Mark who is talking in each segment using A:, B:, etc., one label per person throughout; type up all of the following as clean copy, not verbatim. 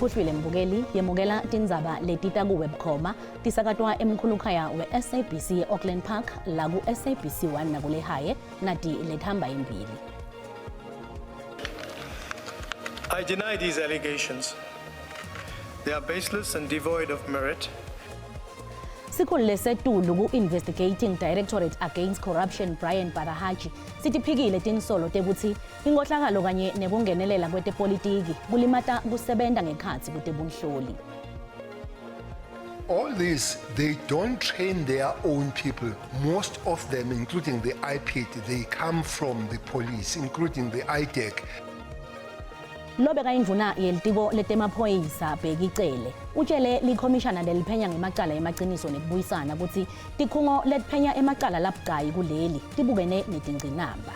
A: Kuhlwile mbukeli yemukela tindzaba letita kuwe bukhoma tisakatwa emkhulukhaya we-SABC e-Auckland Park la ku-SABC 1 nakulehaye nati lethamba imbili.
B: I deny these allegations. They are baseless and devoid of merit.
A: Sikhulu lesetulu ku-Investigating Directorate Against Corruption Brian Barahaji sitiphikile tinsolo tekutsi inkohlakalo kanye nekungenelela kwetepolitiki kulimata kusebenta ngekhatsi kutebunhloli.
C: All these, they don't train their own people. Most of them, including the IPID, they come from the police, including the IDEC.
A: Lobeka indvuna yelitiko letemaphoyisa Bheki Cele utshele likhomishana leliphenya ngemacala emaciniso nekubuyisana kutsi tikhungo letiphenya emacala labucayi kuleli tibukene netingcinamba.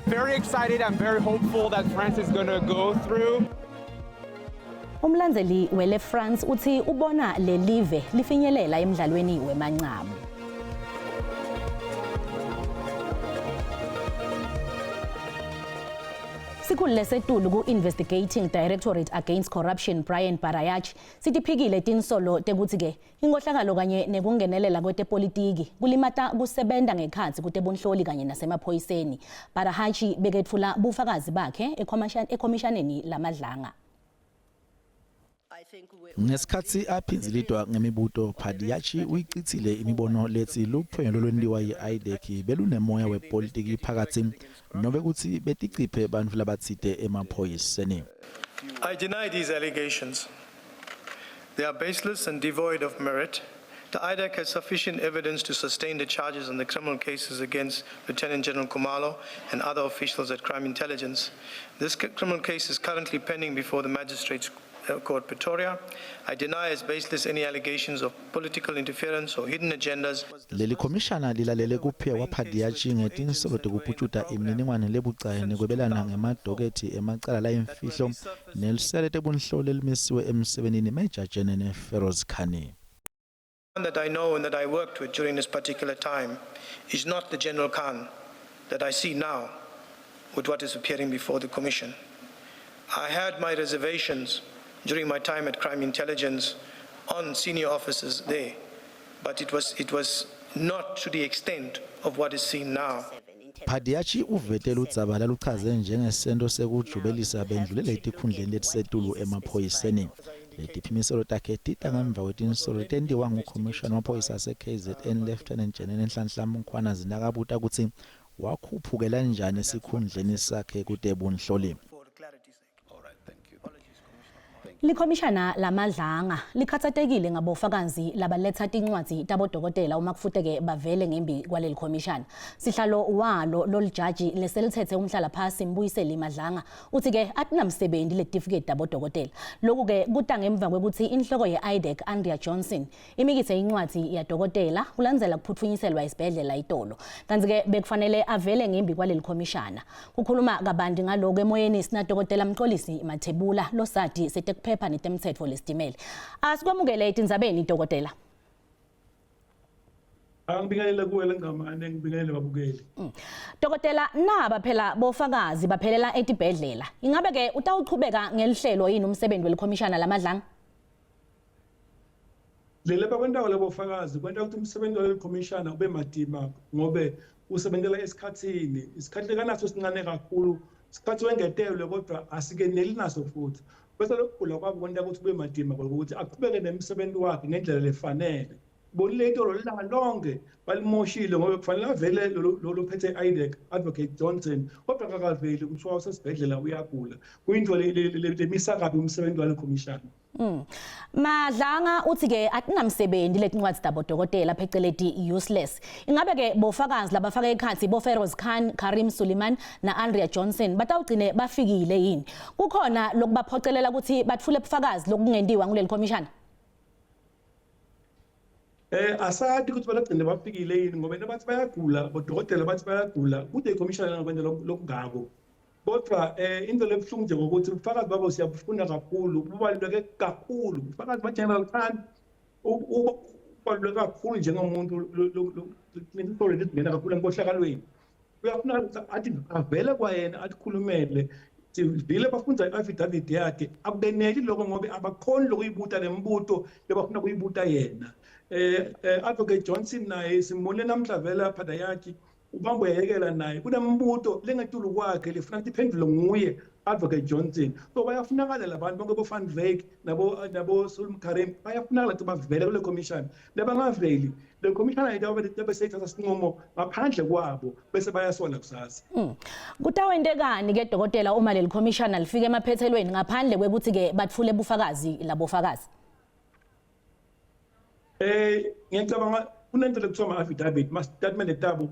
D: Very excited. I'm very hopeful that France is going to go through.
A: Umlandzeli wele France uthi ubona lelive lifinyelela emdlalweni wemancamu. Sikhulu lesetulu ku-Investigating Directorate Against Corruption Brian Barayach sitiphikile tinsolo tekutsi-ke inkohlakalo kanye nekungenelela kwetepolitiki kulimata kusebenta ngekhatsi kutebunhloli kanye nasemaphoyiseni. Barahachi beketfula bufakazi bakhe ekhomishaneni laMadlanga.
E: Ngesikhatsi aphindzilitwa ngemibuto, Padiachi uyicitsile imibono letsi luphenyo lolwentiwa yi-IDEC belunemoya wepolitiki phakatsi nobe kutsi beticiphe bantfu labatsite emaphoyiseni.
B: I deny these allegations. They are baseless and devoid of merit. The IDAC has sufficient evidence to sustain the charges on the criminal cases against Lieutenant General Kumalo and other officials at Crime Intelligence. This criminal case is currently pending before the Magistrates Court Pretoria. I deny as baseless any allegations of political interference or hidden agendas.
E: Leli khomishana lilalele kuphika kwaPhadiyachi ngetinsolo tekuputjuta imininingwane lebucayi nekwebelana ngemadokethi emacala layimfihlo nelisele letebunhloli lelimisiwe emsebentini Major General Feroz Khan.
B: That I know and that I worked with during this particular time is not the General Khan that I see now with what is appearing before the Commission. I had my reservations during my time at Crime Intelligence on senior officers there, but it was not to the extent of what is seen now.
E: Padiachi uvete ludzaba laluchaze njengesento sekujubelisa bendlulele etikhundleni letisetulu emaphoyiseni. Letiphimiselo takhe tita ngemva kwetinsolo letentiwa ngukhomishana wamaphoyisa ase-KZN Lieutenant General Nhlanhla Mkhwanazi nakabuta kutsi wakhuphukela njani esikhundleni sakhe kutebunhloli.
A: Likhomishana laMadlanga likhatsatekile ngabofakazi labaletha tincwadzi tabodokotela uma kufuteke bavele ngembi kwaleli khomishana. Sihlalo walo lolijaji leselithethe umhlalaphasi Mbuyiseli Madlanga uthi-ke atinamsebenzi letifiketi tabodokotela. Lokhu-ke kuta ngemva kwekutsi inhloko ye-IDAC Andrea Johnson imikise incwadzi yadokotela kulandzela kuphutfunyiselwa esibhedlela itolo. Kanti-ke bekufanele avele ngembi kwaleli khomishana. Kukhuluma kabanti ngaloko emoyeni sinadokotela Mxolisi Mathebula losati setekuphepha netemtsetfo lesitimele. Asikwamukele etindzabeni dokotela.
F: Angibingelele kuwe lengamane ngibingelele babukeli.
A: Dokotela naba phela bofakazi baphelela etibhedlela. Ingabe ke utawuchubeka ngelihlelo yini umsebenzi welikhomishana laMadlanga?
F: Lele bakwentayo labo fakazi kwenta ukuthi umsebenzi waleli khomishana ube matima ngobe usebentela esikhathini. Isikhathi lekanaso sincane kakhulu, isikhathi wengetelwe kodwa asikeneli naso futhi. Bese lokugula kwabo kwenta ukuthi kube matima ukuthi aqhubeke nemsebenzi wakhe ngendlela lefanele. Bonile itolo lilanga lonke balimoshile ngoba kufanele avele lo lophethe i-IDAC Advocate Johnson kodwa akakaveli kuthiwa usesibhedlela uyagula. Kuyinto lemisa kabi umsebenzi wale khomishana.
A: Madlanga uthi ke atinamsebenzi letincwadzi tabodokotela pheceleti useless. Ingabe ke bofakazi labafaka ekhatsi bo Feroz Khan, Karim Suliman na Andrea Johnson batawugcine bafikile yini? Kukhona lokubaphocelela ukuthi batfule bufakazi lokungentiwa nguleli khomishana?
F: Asati ukuthi balagcine bafikile yini ngoba bathi bayagula, bodokotela bathi bayagula, kude ikhomishana engakwenza lokungako. Kodwa into lebuhlungu nje ngokuthi ubufakazi babo siyabufuna kakhulu, bubaluleke kakhulu. Ubufakazi ba-General Khan ubaluleke kakhulu njengomuntu lezingena kakhulu enkohlakalweni. Uyafuna ukuthi athi avele kwayena atikhulumele. Sivile bafundza i-affidavit yakhe, akubeneli lokho ngoba abakhoni lokuyibuta lembuto lebafuna kuyibuta yena. Advocate Johnson naye simbone namhla vela Padayaki ubamba uyayekela naye kunembuto lengetulu kwakhe lefuna ukuthi iphendulwe nguye Advocate Johnson. So bayafunakala labantu bonke, bo-Van Wyk nabo Sulm Karim, bayafunakala ukuthi bavele kule commission. Lebangaveli, le commission ayitabe seyithatha sinqumo ngaphandle kwabo, bese bayasola kusasa.
A: Kutawentekani ke, dokotela, uma leli commissioner lifika emaphethelweni ngaphandle kwekuthi ke batfule bufakazi labofakazi?
F: Ngiyacabanga kunento lekuthiwa ama-affidavit, ma-statement tabo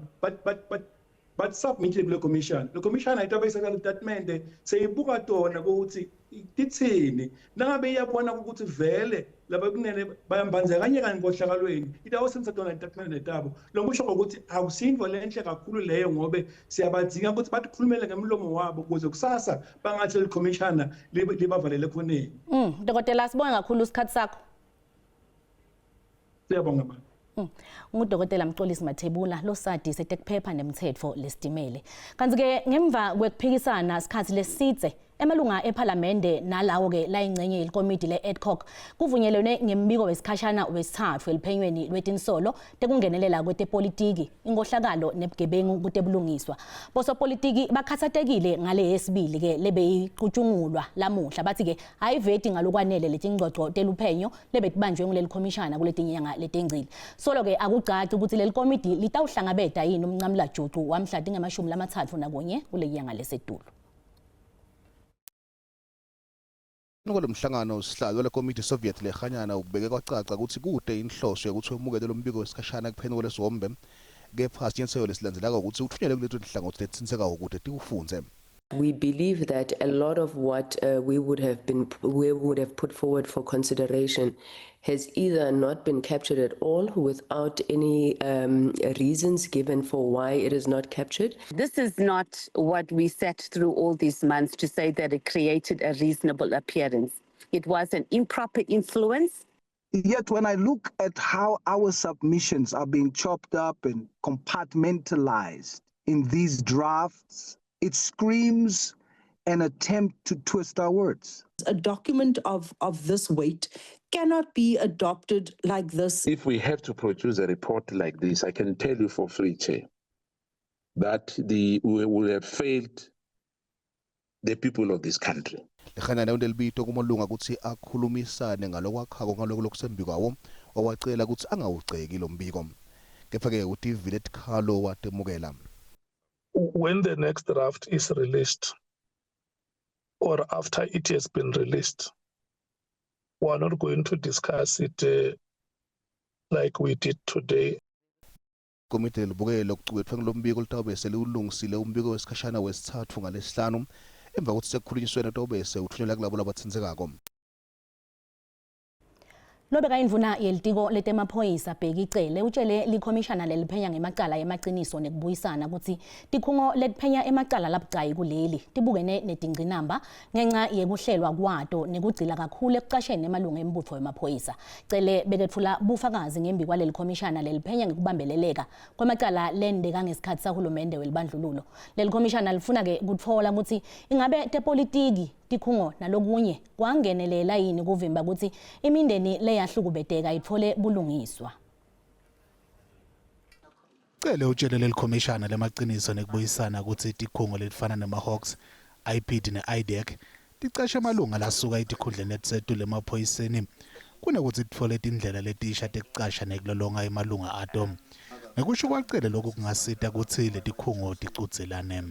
F: but submit kule commission. Le commission ayitabe isaka statement, seyibuka tona ukuthi tithini. Nangabe iyabona ukuthi vele laba kunene bayambandzakanyeka enkohlakalweni, itawusebenzisa tona statement tabo. Lokusho ukuthi akusindvo lenhle kakhulu leyo, ngobe siyabadzinga ukuthi batikhulumele ngemlomo wabo ukuze kusasa bangathi le commissioner libavalele khoneni.
A: Dokotela, sibonge kakhulu isikhathi sakho.
F: Siyabonga baba.
A: Ngudokotela Mxolisi Mathebula, losadi setekuphepha nemthetfo lesitimele. Kanti ke ngemva kwekuphikisana sikhathi lesidze emalunga ephalamende nalawo ke layingcenye yelikomidi le-ad hoc, kuvunyelwene ngembiko wesikhashana wesithathu eliphenyweni lwetinsolo tekungenelela kwetepolitiki, inkohlakalo nebugebengu kutebulungiswa. Bosopolitiki bakhathatekile ngale yesibili ke lebeyiqutshungulwa lamuhla, bathi ke ayiveti ngalokwanele letingcoco teluphenyo lebetibanjwe nguleli khomishana kuletinyanga letengcile. Solo ke akucaci ukuthi leli komidi litawuhlangabeta yini umncamlajucu wamhla tingamashumi lamatsatfu nakunye kule nyanga lesetulu.
G: Kulo mhlangano, sihlalo lekomiti Soviet Lekganyane ubeke kwacaca ukuthi kute inhloso yokuthi wemukele lo mbiko wesikhashana kuphela kwelesiwombe, kepha sinyathelo lesilandzelako ukuthi uthunyelwe kuleto tinhlangothi letintsekako kute tiwufundze.
H: We believe that a lot of what we would have put forward for consideration has either not been captured at all without any reasons given for why it is not captured.
I: This is not what we sat through all these months to say that it created a reasonable appearance. It was an improper influence.
J: Yet when I look at how our submissions are being chopped up and compartmentalized in these drafts, it screams an attempt to twist our words.
K: A document of this weight cannot be adopted like this.
L: If we have to produce a report like this, I can tell you for free, Chair, that we will have failed the people of this country.
G: Lekganyane unelibito kumalunga ukuthi akhulumisane ngalokwakhako ngaloko lokusembikwawo, wawacela ukuthi angawugceki lo mbiko, kepha-ke utivile tikhalo watemukela.
M: When the next draft is released or after it has been released, we are not going to discuss it like we did today.
G: Komiti lelibukele lokucuketfwe ngulombiko litawube seliwulungisile umbiko wesikhashana wesithathu ngalesihlanu, emva kokuthi sekukhulunyiswene utawube sewuthunyelwa kulabo labatsintsekako.
A: Lobeka indvuna yelitiko letemaphoyisa Bheki Cele utshele likhomishana leliphenya ngemacala emaciniso nekubuyisana kutsi tikhungo letiphenya emacala labucayi kuleli tibukene netingcinamba ngenxa yekuhlelwa kwato nekugcila kakhulu ekucasheni emalunga embutfo wemaphoyisa. Cele beketfula bufakazi ngembi kwaleli khomishana leliphenya ngekubambeleleka kwemacala lendeka ngesikhathi sahulumende welibandlululo. Leli khomishana lifuna-ke kutfola kutsi ingabe tepolitiki, tikhungo nalokunye kwangenelela yini kuvimba kutsi imindeni leyahlukubeteka itfole bulungiswa.
N: Cele utshele leli khomishana lemaciniso nekubuyisana kutsi tikhungo letifana nema-Hawks, IPID ne-IDAC ticashe emalunga lasuka etikhundleni letisetulu emaphoyiseni kunekutsi titfole tindlela letisha tekucasha nekulolonga emalunga ato. Ngekusho kwaCele, lokhu kungasita kutsi letikhungo ticudzelane.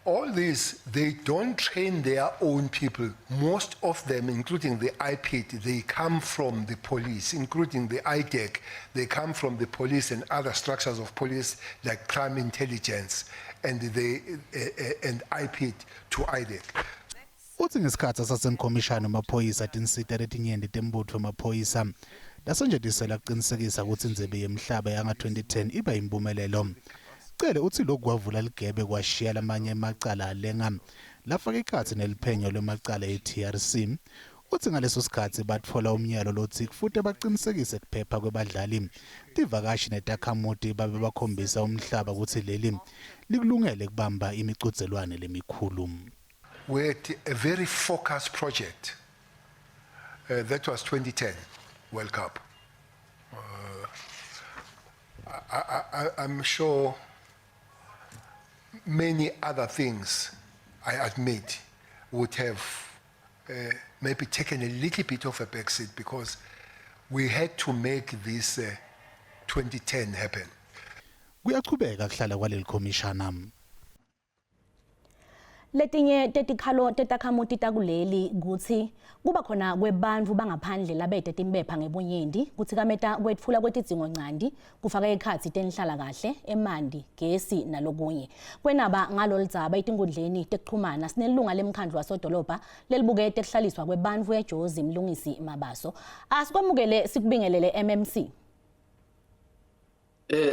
C: All these, they don't train their own people. Most of them, including the IPID, they come from the police, including the IDAC. They come from the police and other structures of police like crime intelligence and IPID to IDAC.
N: Uthi ngesikhathi asasengikhomishana wamaphoyisa, tinsita letinyenti tembutfo wemaphoyisa lasetjentisela kucinisekisa kutsi indzebe yemhlaba yanga-2010 iba yimpumelelo. Cele uthi lokhu kwavula ligebe kwashiya lamanye emacala alenga, lafaka ekhatsi neliphenyo lwemacala e-TRC. Uthi ngaleso sikhatsi batfola umyalo lotsi kufute bacinisekise kuphepha kwebadlali, tivakashi netakhamuti, babe bakhombisa umhlaba kutsi leli likulungele kubamba imicudzelwane lemikhulu.
C: We had a very focused project. That was 2010 World Cup. I'm sure many other things, I admit, would have maybe taken a little bit of a backseat because we had to make this 2010 happen.
N: Kuyachubeka kuhlala kwaleli khomishana.
A: Letinye tetikhalo tetakhamuti takuleli kutsi kuba khona kwebantfu bangaphandle labete timpepha ngebunyenti kutsikameta kwetfula kwetidzingonchanti kufaka ekhatsi tenhlalakahle, emanti, gesi nalokunye. Kwenaba ngaloludzaba etinkundleni tekuchumana sinelunga lemkhandlu wasodolobha lelibuke tekuhlaliswa kwebantfu eJozi Mlungisi Mabaso. Asikwamukele sikubingelele MMC.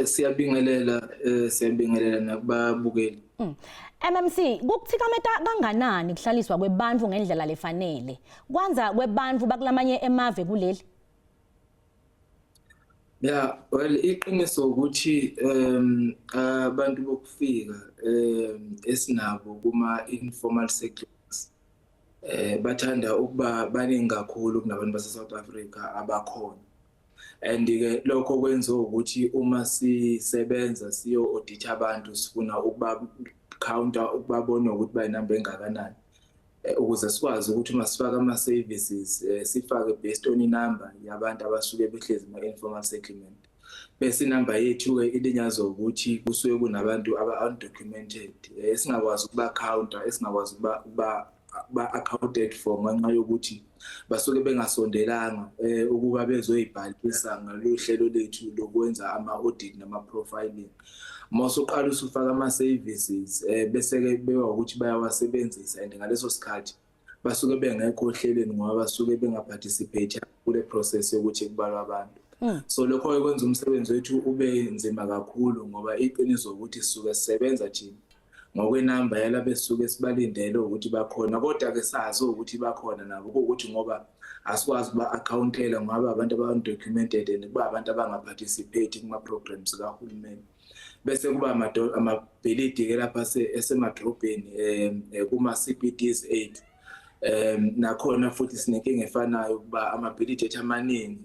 O: Siyabingelela siyabingelela nakubabukeli.
A: MMC kukutsikameta kanganani kuhlaliswa kwebantfu ngendlela lefanele? Kwanza kwebantfu bakulamanye emave kuleli?
O: Yeah, well iqiniso ukuthi abantu bokufika esinabo kuma informal settlements bathanda ukuba baningi kakhulu kunabantu base South Africa abakhona. And ke lokho kwenza ukuthi uma sisebenza siyo audit abantu sifuna ukuba counter ukubabona ukuthi bayinamba engakanani ukuze sikwazi ukuthi uma sifaka ama services sifake based on inumber yabantu abasuke behlezi kuma informal settlement. Bese inamba yethu ke ilinyazwa ukuthi kusuke kunabantu aba undocumented esingakwazi ukuba counter, esingakwazi ukuba ba accounted for ngenxa yokuthi basuke bengasondelanga ukuba bezoyibhalisa ngalolu hlelo lethu lokwenza ama audit nama profiling. Mawusuqala usufaka ama services bese ke bewa ukuthi bayawasebenzisa and ngaleso sikhathi basuke bengekho ohlelweni ngoba basuke bengaparticipate kule process yokuthi kubalwa abantu. So lokho kwenza umsebenzi wethu ube nzima kakhulu ngoba iqiniso ukuthi sisuke sisebenza thina ngokwenamba yalabo esisuke sibalindele ukuthi bakhona, kodwa ke sazi ukuthi bakhona nabo ukuthi ngoba asikwazi ukuba accountela ngoba abantu aba-undocumented and kuba abantu abangaparticipate kuma programs kahulumeni. Bese kuba amabhilidi ke lapha esemadrobheni kuma CBDs ethu. Nakhona futhi sinenkinga efanayo ukuba amabhilidi ethu amaningi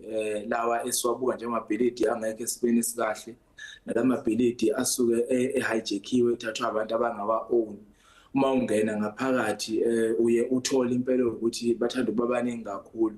O: lawa esiwabuka njengamabhilidi angekho esimeni esikahle, nalamabhilidi asuke ehijackiwe ethathwa abantu abangawa own. Uma ungena ngaphakathi uye uthole impela ukuthi bathanda ukuba baningi kakhulu.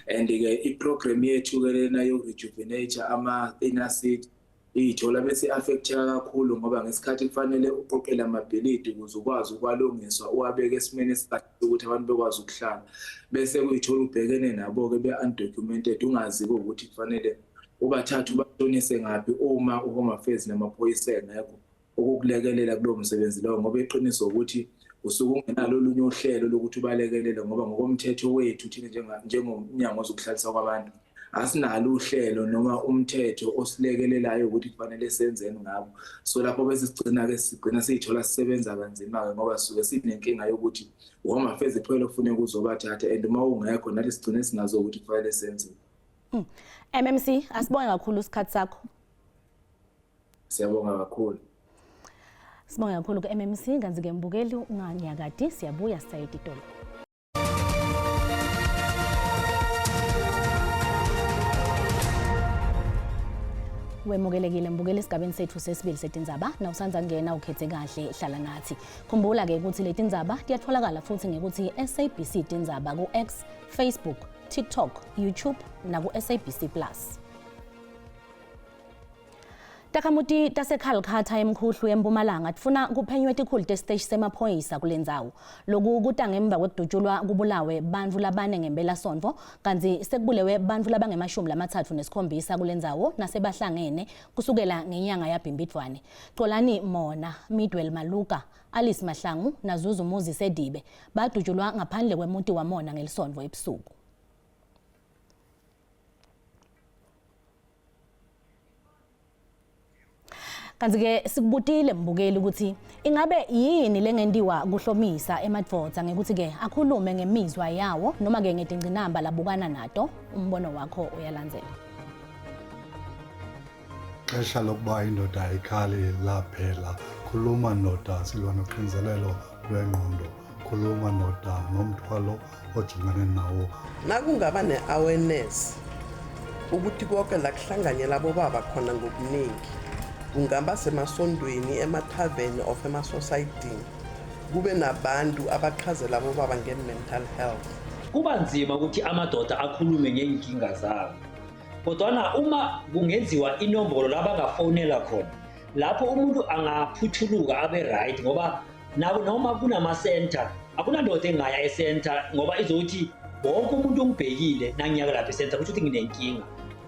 O: And ke iprogram yethu ke lena yo rejuvenate ama inner city iyithola bese affecteka kakhulu ngoba ngesikhathi kufanele uqoqele amabhilidi ukuze ukwazi ukwalungiswa uwabeke esimeni esikahle ukuthi abantu bekwazi ukuhlala, bese kuyithola ubhekene nabo ke be undocumented ungazi ukuthi kufanele ubathathe ubashonise ngaphi uma uHome Affairs namaphoyisa engekho ukukulekelela kulowo msebenzi lowo, ngoba iqiniso ukuthi usuke ungenalo olunye uhlelo lokuthi ubalekelele ngoba ngokomthetho wethu thina njengomnyango wezokuhlaliswa kwabantu asinalo uhlelo noma umthetho osilekelelayo ukuthi kufanele senzeni ngabo. So lapho bese sigcina ke sigcina siyithola sisebenza kanzima ke ngoba sisuke sinenkinga yokuthi uHome Affairs kuphela kufuneka uzobathatha and uma ungekho nathi sigcine singazo ukuthi kufanele senzeni.
A: MMC asibonge kakhulu isikhathi sakho.
O: Siyabonga kakhulu.
A: Sibonge kakhulu ku MMC kanti ke mbukeli unganyakadi siyabuya sisayitolo. Wemukelekile mbukeli esigabeni sethu sesibili setindzaba nawusandza kungena ukhethe kahle hlala nathi. Khumbula ke ukuthi letindzaba tiyatholakala futhi ngekuthi SABC Tindzaba ku X, Facebook, TikTok, YouTube naku SABC Plus. Takhamuti taseKhalkhatha eMkhuhlu eMpumalanga tifuna kuphenywe tikhulu tesiteshi semaphoyisa kulendzawo. Loku kuta ngemva kwekudutshulwa kubulawe bantfu labane ngempelasontfo kantsi sekubulewe bantfu labangemashumi lamathathu nesikhombisa kulendzawo nasebahlangene kusukela ngenyanga yaBhimbidvwane. Xolani Mona, Midwell Maluka, Alice Mahlangu naZuzu Muzi Sedibe badutshulwa ngaphandle kwemuti waMona ngelisontfo ebusuku. Kanti ke sikubutile mbukeli ukuthi ingabe yini lengentiwa kuhlomisa emadvodza ngekuthi ke akhulume ngemizwa yawo noma ke ngetingcinamba labukana nato. Umbono wakho uyalandzela.
P: Xesha lokuba indoda ikhali laphela. Khuluma ndoda, silwa noxinzelelo lwengqondo. Khuluma ndoda nomthwalo ojongene nawo.
Q: Nakungaba ne-awareness ukuthi konke la kuhlanganyela bobaba khona ngobuningi, kungaba semasondweni, emathaveni of emasosayidini, kube nabantu abachazela bobaba nge-mental health.
R: Kuba nzima ukuthi amadoda akhulume ngey'nkinga zabo, kodwana uma kungenziwa inombolo la bangafonela khona, lapho umuntu angaphuthuluka abe right, ngoba nabo noma kunama-center, akunandoda engaya e-center ngoba izokuthi wonke umuntu ungibhekile nangiyaka lapha e-center, kusho ukuthi nginenkinga.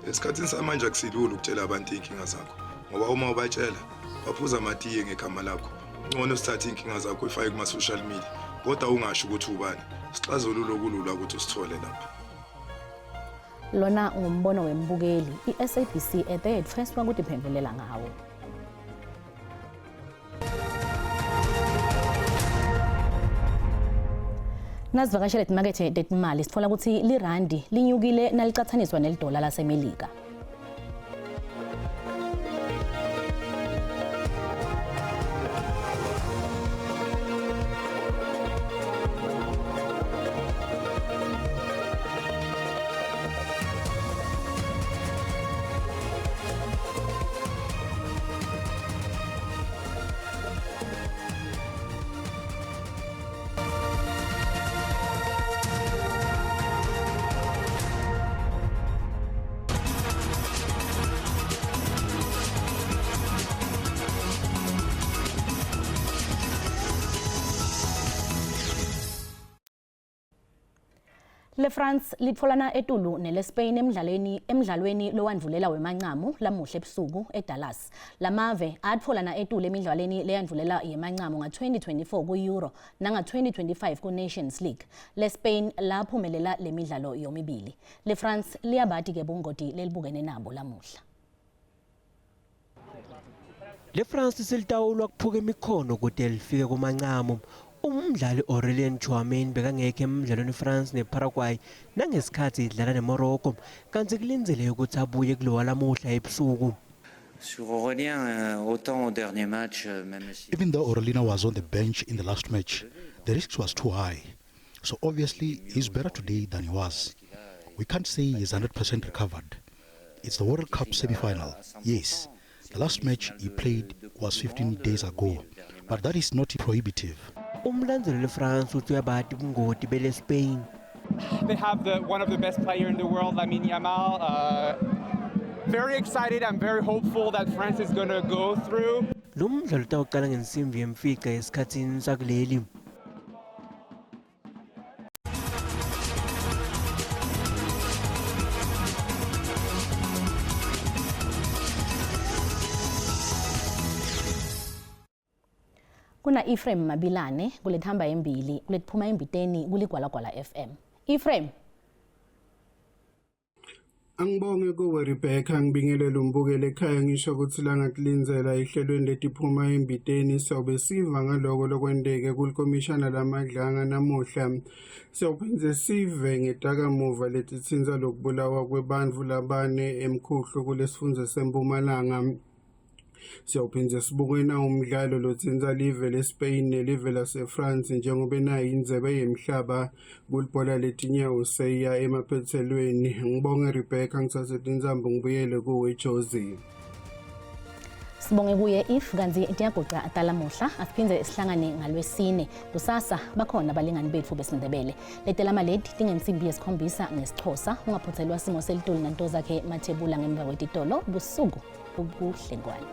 S: Esikhathini samanje akusilula ukutshela abantu iy'nkinga zakho, ngoba uma ubatshela baphuza amatiye ngegama lakho. Ngcono sithathe iy'nkinga zakho uyifake kuma-social media, kodwa ungasho ukuthi ubani. Isixazululo kulula ukuthi usithole lapho.
A: Lona ngumbono wembukeli, i-SABC ethe yetfweswa kutiphendvulela ngawo. Nasivakashele timakethe tetimali sitfola ukuthi lirandi linyukile nalicathaniswa nelidola laseMelika. LeFrance litfolana etulu neleSpain emdlalweni emdlalweni lowandvulela wemancamu lamuhla ebusuku eDallas. Lamave atfolana etulu emidlalweni leyandvulela yemancamu nga-2024 ku-Euro nanga-2025 ku-Nations League. LeSpain laphumelela lemidlalo yomibili. LeFrance liyabati ke bungoti lelibukene nabo lamuhla.
T: LeFrance selitawulwa kuphuka imikhono kude lifike kumancamu. Umdlali Aurelien Tchouameni bekangekho emdlalweni France neParaguay nangesikhathi idlala neMorocco, kanti kulindzeleke ukuthi abuye kulowa lamuhla ebusuku.
U: Sur Aurélien, autant au dernier match, même si...
P: Even though Aurelien was on the bench in the last match, the risk was too high. So obviously he's better today than he was. We can't say he's 100% recovered. It's the World Cup semi-final. Yes, the last match he played was 15 days ago, but that is not prohibitive.
T: Umlandzeli leFrance uthi uyabati bungoti bele Spain.
D: They have the one of the best player in the world, Lamine Yamal. Very excited. I'm very hopeful that France is going to go through.
T: Lo mdlalo utawuqala ngensimbi yemfica esikhathini sakuleli.
A: Kuna Ephraim Mabilane kulethamba embili kuletiphuma embiteni kuligwalagwala FM. Ephraim.
V: Angibonge kuwe Rebecca, ngibingelele umbukeli ekhaya, ngisho ukuthi langakulindzela ehlelweni letiphuma embiteni. Sawube siva ngaloko lokwenteke kulikomishana laMadlanga namuhla. Siyawuphindze sive ngetakamuva letitsintsa lokubulawa kwebantfu labane eMkhuhlu kulesifundza seMpumalanga. Siyawuphindze sibuke na umdlalo lotsintsa live leSpain nelive laseFrance, njengoba nayo indzebe yemhlaba kulibhola letinyawo seya emaphethelweni. Ngibonge Rebecca, ngitsatse tintsambo ngibuyele kuwe Josie.
A: Sibonge kuye if kanti tiyaguca talamuhla. Asiphindze sihlangane ngalwesine kusasa, bakhona abalingani bethu besiNdebele. Letela maledi tingensimbi yesikhombisa ngesiXhosa. Ungaphuthelwa simo selitulu nanto zakhe Mathebula ngemva kwetitolo. Busuku obuhle ngwane.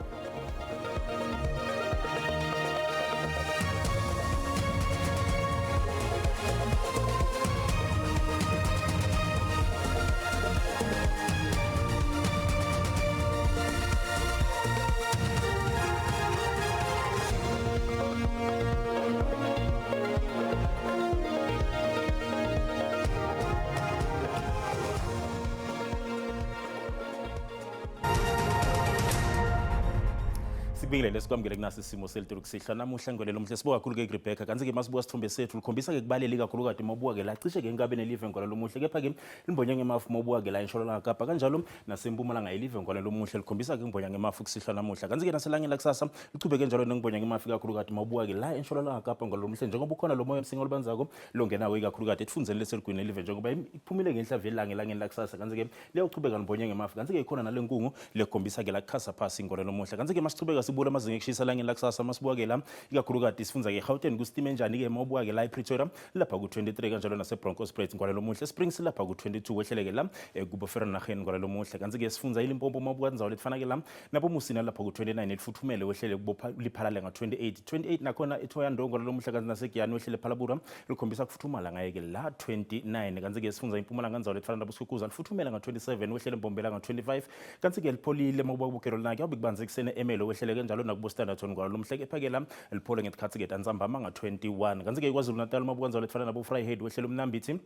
B: Sikubingelele sikwamukele kunasi isimo selitulu kusihlwa namuhla ngwelelo omuhle sibuka kakhulu ke Rebecca kanti ke masibuka sithombe sethu likhombisa ke kubaleli kakhulu kade mawubuka ke la cishe ke inkabe nelive ngwelelo omuhle kepha ke limbonya ngemafu mawubuka ke la entshonalanga Kapa kanjalo nasempumalanga elive ngwelelo omuhle likhombisa ke ngimbonya ngemafu kusihlwa namuhla kanti ke naselangeni lakusasa lichubeke njalo nengimbonya ngemafu kakhulu kade mawubuka ke la entshonalanga Kapa ngwelelo omuhle njengoba ukhona lo moya msinga olubanzako longenawo ikakhulukati etifundzeni leseligwini lelive njengoba iphumile ngenhla velanga elangeni lakusasa kanti-ke liyawuchubeka libonye ngemafu kanti-ke ikhona nale nkungu lekhombisa-ke la kukhasa phasi ingolelo omuhle kanti-ke masichubeka sibula amazinga ekushisa elangeni lakusasa masibuka-ke la ikakhulukati sifundza-ke egauteng kusitime njani-ke mawubuka-ke la epretoria lapha ku-23 kanjalo nasebronco spruit ngwalelo omuhle springs lapha ku-22 wehleleke la kuboferenarheni ngwalelo omuhle kanti-ke sifundza ilimpopo mawubuka indzawo letifana-ke la nabomusina lapha ku-29 elifuthumele wehlele libhalale nga-28 28 nakhona ethoyandou ngwalelo omuhle kanti nasegiyani wehlele phalabura likhombisa kufuthumala ngaye-ke la 29 kanti-ke sifundza impumalanga ndzawo letifana nabosikhukuza lifuthumele nga-27 wehlele mbombela nga-25 kanti-ke lipholile mawubuka kubugero linake awube kubanzi ekuseni emelo wehleleke njalo nakubo-standerton ngwalo lomhle kepha-ke la liphole ngetikhatsi-ke tantsambama nga-21 kanti-ke ikwazulu-natal mawubuka ndzawo letifana nabo-vryheid wehlele umnambithi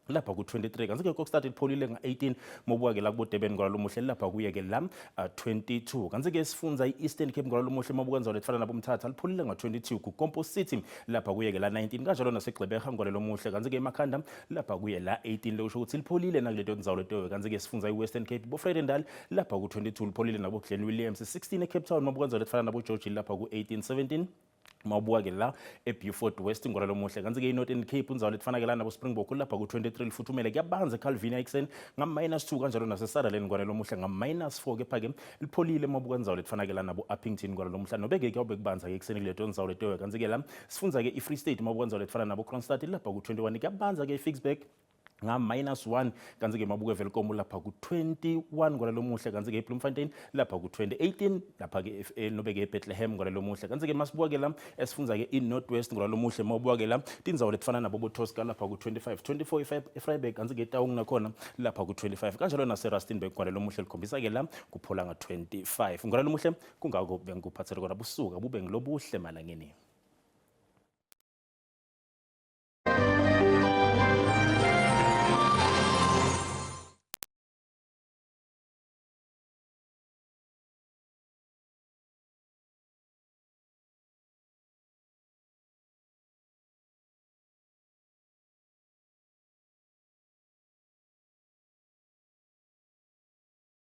B: lapha ku-23 kanti-ke kokstad lipholile nga-18 mawubuka-ke la kubo-durban ngwalo lomuhle lapha kuye-ke la 22 kanti-ke sifundza i-eastern cape ngwalo lomuhle mawubuka ndzawo letifana nabomthatha lipholile nga-22 kukompo city lapha kuye-ke la 19 kanjalo nasegqeberha ngwalo lomuhle kanti-ke emakhanda lapha kuye la 18 lokusho ukuthi lipholile nakuleto ndzawo letoyo kanti-ke sifundza i-western cape bo-vredendal lapha ku-22 lipholile nabo-glen williams 16 ecape town mawubuka ndzawo letifana nabo-george lapha ku-18 17 mawubuka-ke la eBeaufort West ngolalo muhle kanti-ke i-Northern Cape indzawo letifana-ke la nabo Springbok lapha ku-23 lifuthumele kuyabanza eCalvinia ekuseni nga-minus 2 kanjalo nase-Sutherland ngolalo muhle nga-minus 4 kepha-ke lipholile mawubuka indzawo letifana-ke la nabo Upington ngolalo muhle nobe-ke kuyawube kubanza-ke ekuseni kuleto ndzawo letoyo kanti-ke la sifundza-ke i-Free State mawubuka indzawo letifana nabo Kroonstad lapha ku-21 kuyabanza-ke i-Ficksburg nga-minus 1 kanti-ke mabuke Welkom lapha ku-21 ngolalo muhle kanti-ke eBloemfontein lapha ku-2018 lapha-ke nobe-ke eBethlehem ngolalo muhle kanti-ke masibuka-ke la esifundza-ke i-North West ngolalo muhle mawubuka-ke la tindzawo letifana nabo boTosca lapha ku-25 24 eVryburg kanti-ke eTaung nakhona lapha ku-25 kanjalo nase-Rustenburg ngolalo muhle likhombisa-ke la kuphola nga-25 ngolalo muhle kungako bengikuphathele kona busuka bube ngilobuhle malangeni.